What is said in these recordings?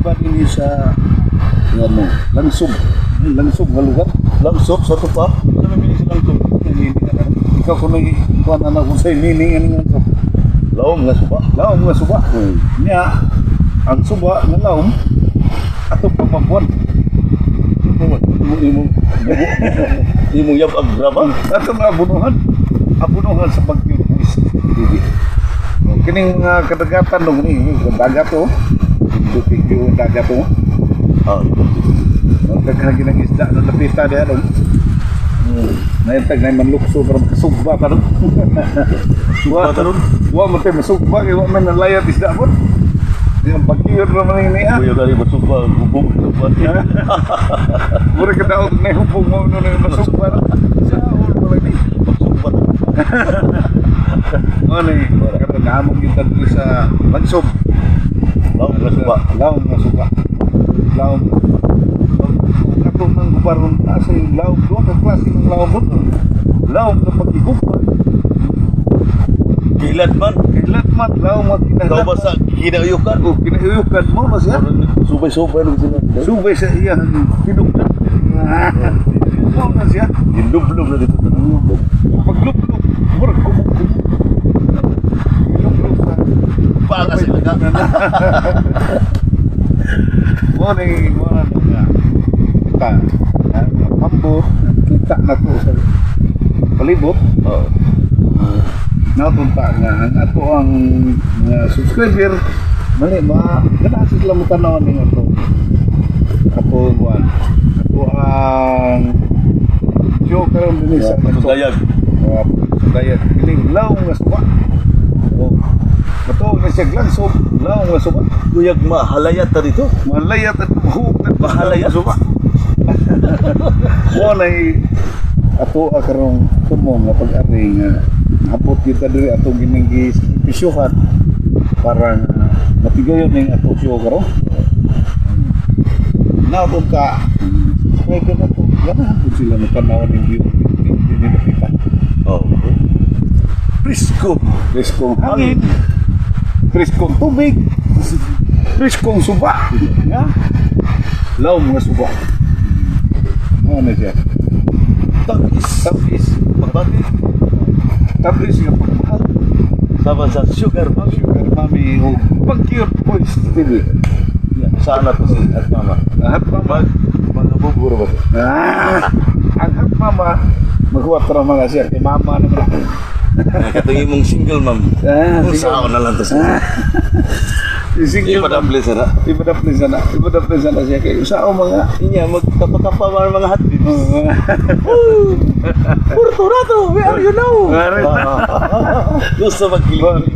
Iba din sa ano, Langsob. Langsob nga lugar. Langsop sa tupa. Ano may meaning sa langsop? Ikaw kuno kuan na kung sa meaning ani langsob. Laom nga suba. Laom nga suba. Nya ang suba nga laom atong pamabuan. Imo imo imo yab ang graba. Atong abunuhan. Abunuhan sa Baguio Boys TV. Kining mga kadagatan dong ni dagat to. Pindot yung dagat to. Ah. Daghan ng isda na napita diha dong. Naitag na manlukso pero kasugba ta dong. Sugba ta dong? Wa man tay masugba kay wa man nalayat isda po. Yung Baguio ra man ni niya. Kuya gari masugba, gubong sugba. Mura ka daw na hupong mo no na masugba. Sa ulo lang ni. Magsugba ta. Mo ni karon naamong kita diri sa Langsob. Laom nga suba. Laom nga suba. Laom. Kato nang gubaron asa yung laom, duha ka klase ng laom mo. Laom na pagigugma. Kilat man. Kailan man laom nga Ikaw ba kinahanglan. sa kinauyukan? O kinauyukan mo na siya. Subay-subay lang sila. Subay sa iyang hinugdan. Mo na siya. Ginlublob na dito. Paglublub, murag kumuk-kumuk. Lublub sa Baka sila ka. Mo ni mo na nga. Kita pambot, kita na to sa palibot. Oo. Natunta nga ang ato ang mga subscriber mali ma ganahan sila mo tan-aw ning ato ato buwan ato ang show karon dinhi sa Pagdayag. Mga pagdayag kining lawong nga suba. Oh, matuog na siya glangsob, lawong nga suba. Kuyag mahalayat ta dito. Malayat at mahug at Mahalayat. suba. Mo nay ato karong tumo nga pag-ari nga abot kita diri atong gining gipisyuhan para nga matigayon ning ato show karon. Naton ka subscriber na to. Ganahan pud sila mo-tan-aw ning view dinhi nakita. Oo. Presko. Preskong hangin, preskong tubig, preskong suba. Nga? Lawom nga suba. Ano na siya? Tagis. Tabis. Pagbati. Tabis nga pagmahal. Sama sa sugar mami. Sugar mami o Baguio Boys TV. Sana to si at mama. Ang hot mama. Mag mga buburo ba to? Ah, ang hot mama, maghuwat ra mga siya. Kay mama naman ako. Katong imong single ma'am. Ah, Kung single. saan na lang to sa. Single. Iba na bless na. Iba na please na. Iba na please na siya. Kay usa mga Inya magkapakapa mga mga hot lips. Fortunato, where are you now? Gusto magkilig.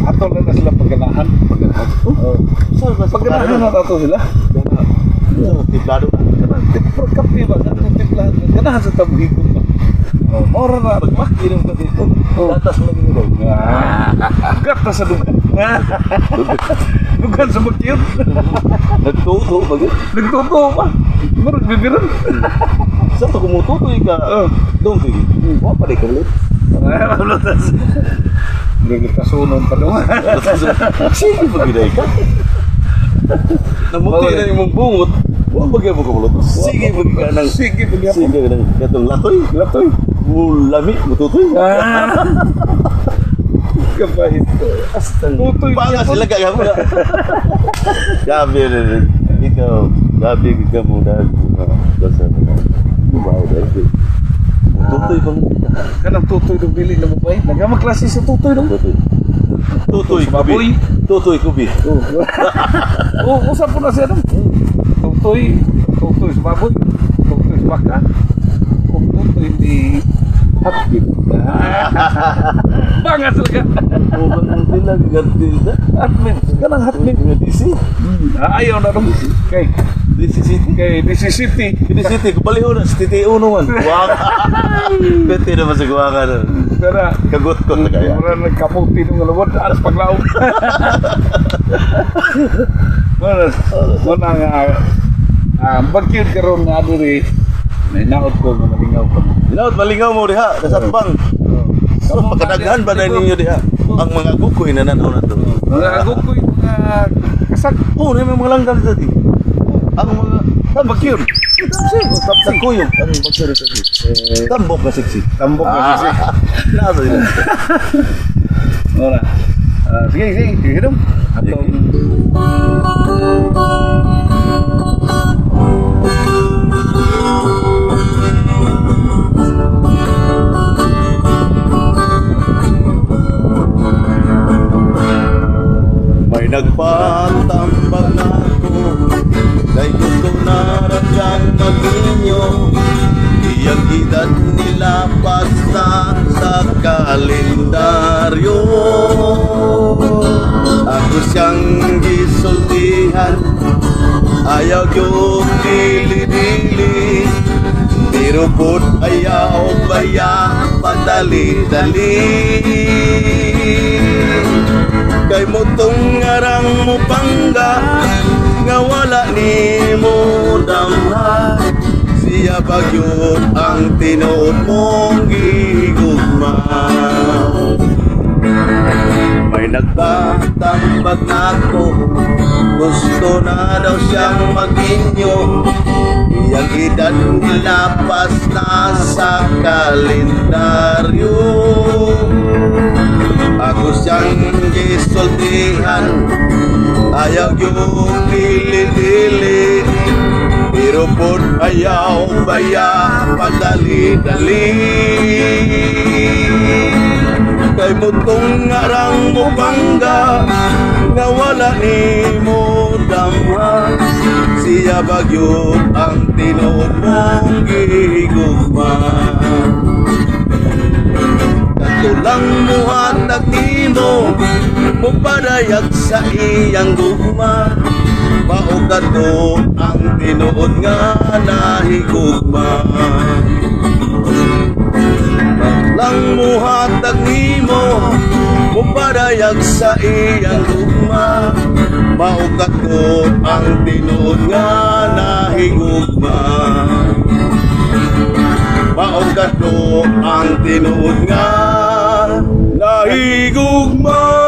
Ato lang na sila pagganahan. Paganahan. Oh. Saan ba sa Pagganahan na ato sila. Tiplado na. Pero kape ba? Atong timplahan. Ganahan sa tabuhikon ba? Oh, mora na. Pagmakinom ka dito. Oh. Gatas mo lang daw. Ah, gata sa dugan. Dugan sa magkiyot. Nagtuto ba yun? Nagtuto pa. Murag bibiran. Sa to kumututoy ka. Oh. Dong sige. Wa pa di ka ulit. Murag kasunon pa doon. Sige ba giday ka? Namuti na imong bungot. Wa ba gyud mo kabulot? Sige ba ka nang Sige pa gyapon. Sige nang katong latoy. Latoy. Mulami mututoy. Ah. Kapahit. Astang. Tutoy Baka gyapon. sila kagamo. Gabi rin. Ikaw, gabi ka muna. Basta mga babae dahil. Tutoy pang Kanang tutoy dong dili na babae. Nagama klase sa tutoy dong. Tutoy. Tutoy Baboy. kubi. Tutoy kubi. Oh. Oh, usap po na siya dong. Tutoy, tutoy sa baboy, tutoy sa baka. Kung tutoy ni hotdog. Bangas talaga. Mukhang bilang ganti na. Hotmeat. Kanang hotmeat. Nga DC. Ayaw na dong. Kay DC City. Kay DC City. DC City, kubaliho na sa TTO naman. Guwaka. Pwede naman sa guwaka na. Pero Kagot ko na kaya. mura nagkamuti nung alawad at paglaom. Muna, muna nga, bagyo karon nga diri, nainaot ko nga malingaw ko. Hinaot, malingaw mo diha. Nasa bang. So, makadaghan ba na ninyo diha? Ang mga gukoy na nanaw na to. Mga agukoy, mga kasama. Bagsak. Oh, na may mga langga dito di. Ang mga Tambak yun. sa kuyog ang bagsak sa Eh, Tambok na sexy. tambok na sexy. Nasa sila. Ora. Ah, sige, sige, sige dong. Atong May nagpatambag na ako, kay gusto na radyang maginyo. Iyang edad nila na sa kalendaryo. Ako siyang gisultihan, ayaw yung dili-dili. Pero pud ayaw baya padali-dali. Kay mutong ngarang mo pangga nga wala ni mo damha. Siya bagyot ang tinuod mong gigugma. May nagtatambag na ako, gusto na daw siyang maginyo. Iyang edad nilapas na sa kalendaryo. Ako siyang gisultihan, ayaw yung dili-dili. Pero pod ayaw baya padali-dali. Kay mutong ngarang mo bangga nga wala ni mo damha. Siya bagyot ang tinuod mong gigugma. Katulang muhatag nimo, mupadayag sa iyang gugma. Mao kadto ang tinuod nga nahigugma. Lang muhatag nimo, mupadayag sa iyang gugma. Mao kadto ang tinuod nga nahigugma. Mao kadto ang tinuod nga nahigugma.